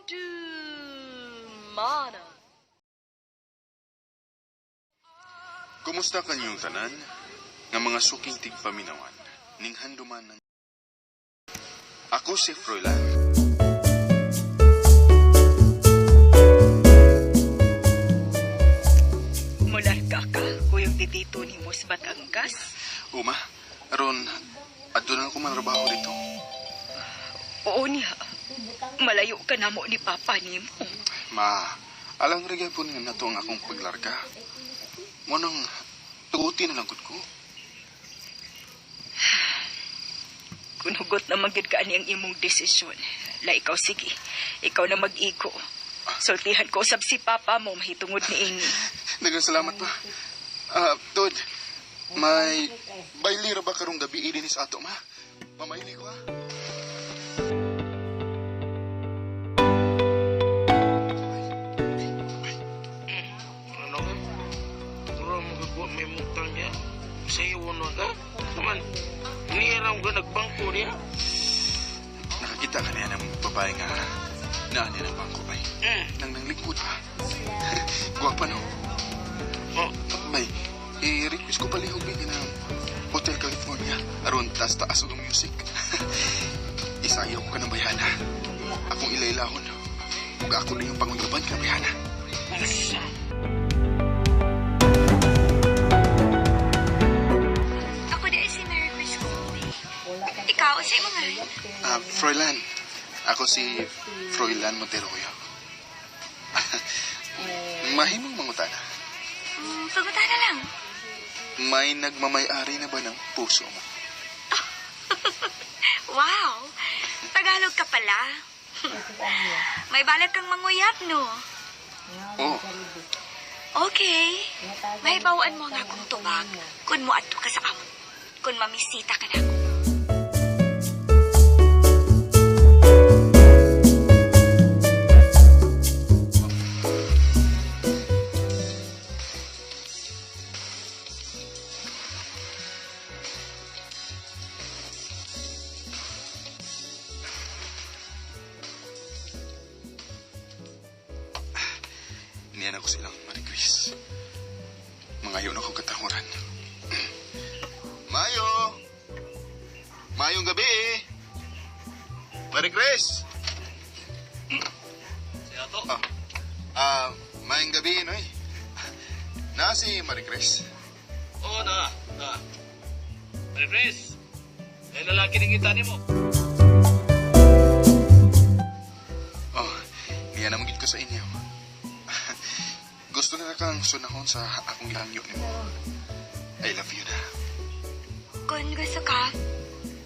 Handumanan. Kumusta kanyong tanan? Nga mga suking tigpaminawan, ning handumanan. Ako si Froilan. Mularga ka, kuyog dito ni mo sa Batangas. Uma, aron, adto na ako manrabaho dito. Oo niya. Malayo ka na mo ni Papa ni mo. Ma, alang ra gyapon nga nato ang akong paglarga. Mo nang tuguti na lang gud ko. Kung hugot na magyud ka ani ang imong desisyon, la ikaw sige. Ikaw na mag-igo. Sultihan ko usab si Papa mo mahitungod ni ini. Daghang salamat pa. Tod, may baili ra ba karong gabi ini sa ato, ma? Mamaili ko, ha? Ano ka? Puro magagawa may mutang niya. Sa iyo na ka? Naman, niyaram ka nagbangko niya. Nakakita ka niya ng babae nga naan niya ng bangko, bay. Mm. Nang nanglingkod pa. Gwapa, no? Oh, Bay, i-request ko palihog ba ng Hotel California. Aron taas taas og music. Isayaw ko ka ng bayana. Akong ilailahon. Ug ako na yung panguyaban ka bayana. unsa? Ako di ay si Mary Chris Colby. Ikaw, sa imong ngalan? Froilan. Ako si Froilan Monteroyo. Mahimong mangutana. Pagutana lang. May nagmamay-ari na ba ng puso mo? Wow! Tagalog ka pala. May balak kang manguyab, no? Oo. Okay. May bawaan mo nga akong tubag kung moadto ka sa amo. Kung mamisita ka na ako. Niyan ako silang Maricris. Mangayo na akong katahuran. Mayo! Mayong gabi eh! Maricris! Siya to. Mayong gabi, Noy. Na si Maricris. Oo na. Na. Mary Chris, may lalaki ng kita mo. Oh, niya naman gid ko sa inyo. Gusto na kang sunahon sa akong gihangyo nimo. I love you na. Kung gusto ka,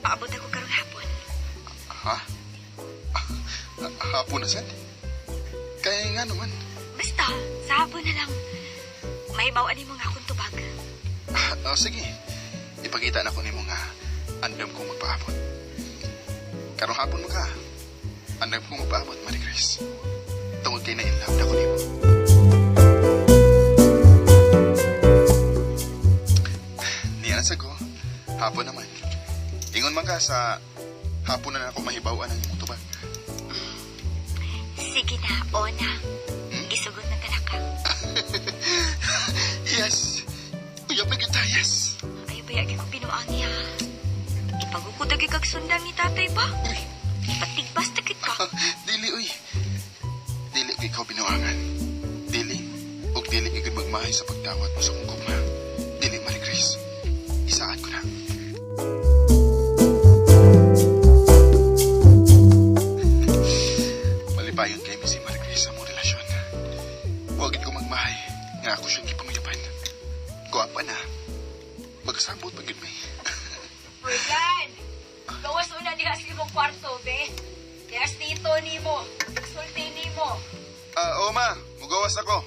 paabot ako karong hapon. Ha? Hapon na sad? Kaya nga naman. Basta, sa hapon na lang. May bawaan mo nga akong tubag. Sige. Ipakita na ko nimo nga andam kong magpaabot. Karong hapon mo ka. Andam kong magpaabot, Marie Grace. Tungod kay na in love na ko nimo. Niya na ko. Hapon naman. Ingon man ka sa hapon na ako mahibaw-an ang imong tubag. Sige na, o na. Isugot na talaka. Yes! Uyab na kita, yes! Ay, bayagi ko pinuang niya. Ipagukod kag sundang ni tatay ba? Uy! Ipatigbas ta kita. Dili, uy. Dili ko ikaw binuangan. Dili. Og dili ikod magmahay sa pagdawat mo sa kong gugma. Dili, Marie Grace. Isaan ko na. Malipayon kay si Marie Grace sa mong relasyon. Huwag ko magmahay nga ako siyang gipanguyapan. Guwapa na. Magsabot pag yun, may. Froilan! Gawas una diha sa imong kwarto, be. Diha sa tito nimo. Sulti nimo. Oma, mugawas ako.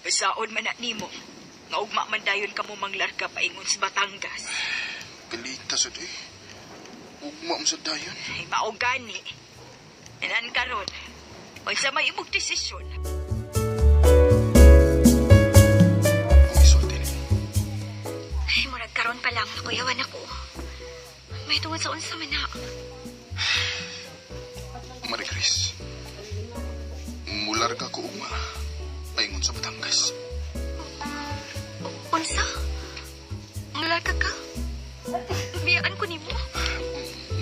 Basaon man na nimo. Nga ugma man dayon kamo manglarga paingon sa Batangas. Galita sa day. Ugma mo sa dayon. Ay mao gani. Inan karon. Unsa may imong desisyon? Karon pa lang nakuyawan ako. May tungod sa unsa man na. Maricris, mularga ko ugma. Paingon sa Batangas. Unsa? Mularga ka? Biyaan ko nimo.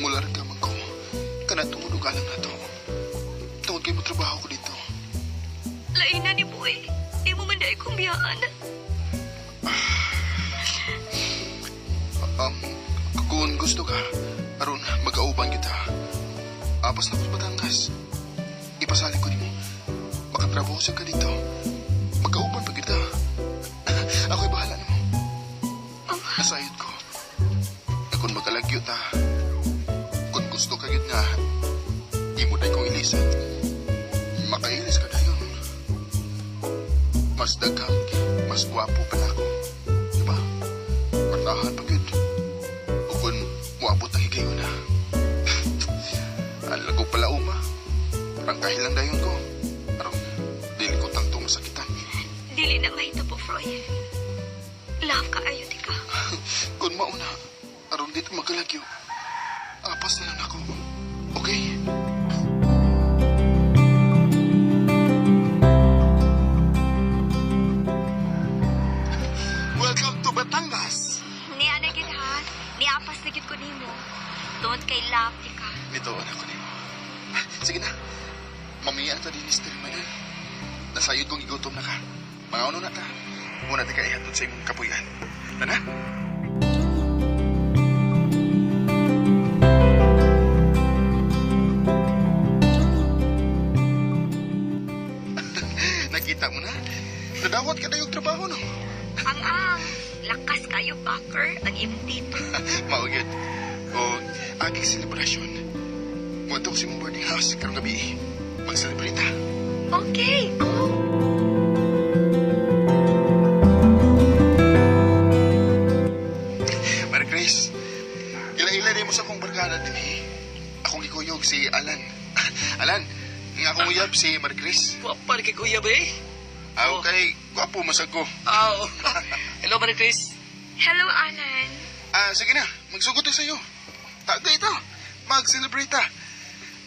Mularga man ko. Kana tungod og alang nato. Tungod kay mo trabaho ko dito. Lain na ni Boy. Imo man dai kong biyaan. Um, kung gusto ka, aron magkauban kita. Apas na ko sa Batangas. Ipasalig ko nimo. Makatrabaho sa ka dito. Magkauban pa kita. Ako'y bahala nimo. Nasayod ko. Na kung magalagyo ta, kung gusto ka yun nga, imo day kong ilisan. Makailis ka dayon. Mas daghang, mas gwapo pa na ako. Diba? Kwartahan pa gyud. O kung moabot ang higayon na. Alago pala uma. Prangkahin lang dayon ko. Aron, dili ko tanto masakitan. Dili na mahitabo, Froy. Love ka ayo di ka. Kung mauna, aron dito magalagyo. Apas na lang ako. Okay? Welcome to Batangas! Niya na gid ha. Niapas na gid ko nimo. Tungod kay love di ka. Nito, anak ko nimo. Sige na. Mamiya na ta din, Mr. Manuel. Nasayod kong igutom na ka. Mga ano na ta. Muna ta ka ihatod sa imong kapuyan. Tana? Nakita mo na? Nadawat ka na yung trabaho, no? Ang ang lakas kayo backer ang imong tito. Mao gyud. O aging selebrasyon. Muadto ko sa imong boarding house karong gabi. Mag-celebrate ta. Okay, go. Mary Grace, ila-ila rin mo sa akong barkada din eh. Akong gikuyog si Alan. Alan, nga akong uyab si Mary Grace. Guwapa ni kay Kuya ba eh? Ah, okay, gwapo masag ko. Aw. Hello, Marie Chris. Hello, Alan. Ah, sige na, magsugot ko sa iyo. Tagay ito, mag-celebrate ta.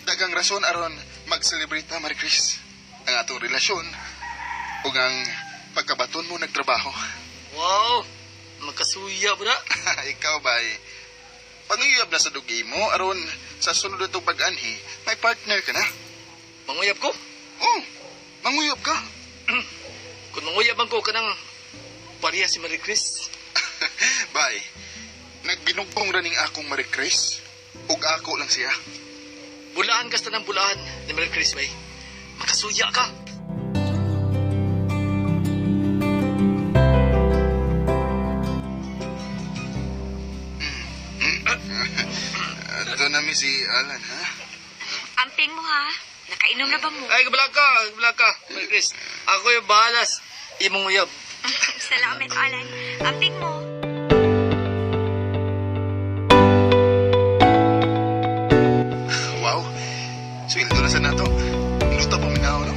Dagang rason aron mag-celebrate ta, Mary Grace. Ang atong relasyon ug ang pagkabaton mo nagtrabaho. Wow. Magkasuya ba na? Ikaw bay, panguyab na sa dugi mo aron sa sunod na itong pag-anhi, may partner ka na. Manguyab ko? Oh, manguyab ka. Kung manguyab man ko, kanang pareha si Marie Chris. Bay, nagbinugtong raning akong Marie Chris. Ug ako lang siya. Bulaan ka sa tanang bulaan ni Marie Chris, bay. Makasuya ka. Doon namin si Alan, ha? Amping mo ha. Nakainom na ba mo? Ay, kabala ka, kabala ka, Marie Chris. Ako yung bahalas. Imong uyab. Salamat, Alan. Amping mo. Wow, sweldo na sa nato. Luta pa minaw, no?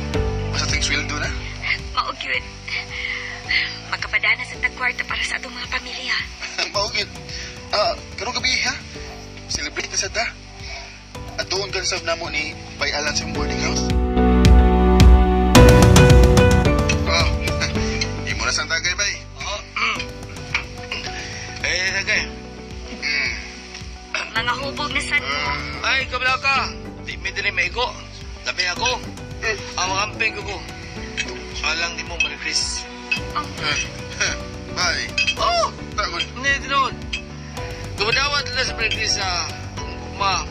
Basta ting sweldo na. Mao gyud. Magkapadana sa tagkwarta para sa atong mga pamilya. Maugit. Ah, karong gabi, ha? Celebrate na sa ta. At doon ka sa namo ni Bay Alan sa boarding house. Oh, imo na sa tagay, bay. Oh. Eh, tagay. Mga hubog na sad mo. Ay, kabala ka. Di mi dili maigo. Labi ako. Ang mga amping ko ko. Alang ni mo, Marie Chris. Oh, Bay, Oh! tagod. Hindi, tinuod. Dumadawat na sa practice sa ma,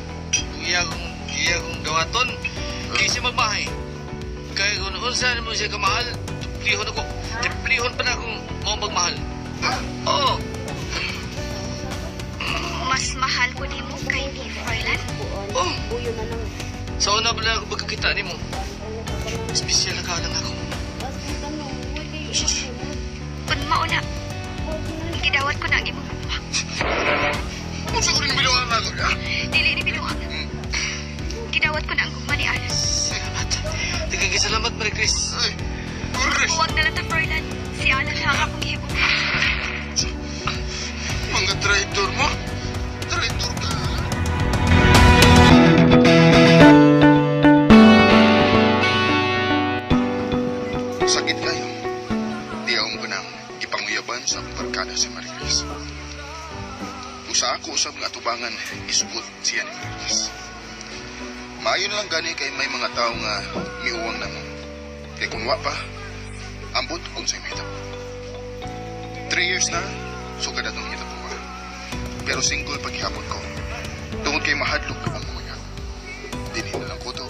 iya kong dawaton, di siya magbahay. Kaya kung unsa mo siya kamahal, tuplihon ako. Tuplihon pa na akong mo magmahal. Oo. mas mahal ko nimo kay ni Froilan. Oh. Sa una pa na ako pagkakita nimo. Espesyal na ka lang ako. Kun mao na, gidawat ko na ang imong gugma. Unsa ko rin binuang ako, ha? Dili ni binuang. Gidawat ko na ang gugma ni Alan. Salamat. Nagkakasalamat, salamat, Marie Chris. Ay, Chris. Huwag na lang ta, Froilan. Si Alan na ang akong gihigugma. Mga Traitor mo? Traitor ka! Sakit kayo. Di ako mo nang ipanguyaban sa akong barkada si Marie Grace. Kung sa ako usab nga atubangan, isugot siya ni Marie Grace. Maayo na lang gani kay may mga tao nga miuwang na mo. Kay kung wa pa, ambot unsay mahitabo. 3 years na, sugad atong hitabo ba. Pero single paghihapon ko. Tungod kay mahadlok ang mga. Dinhi na lang ko to.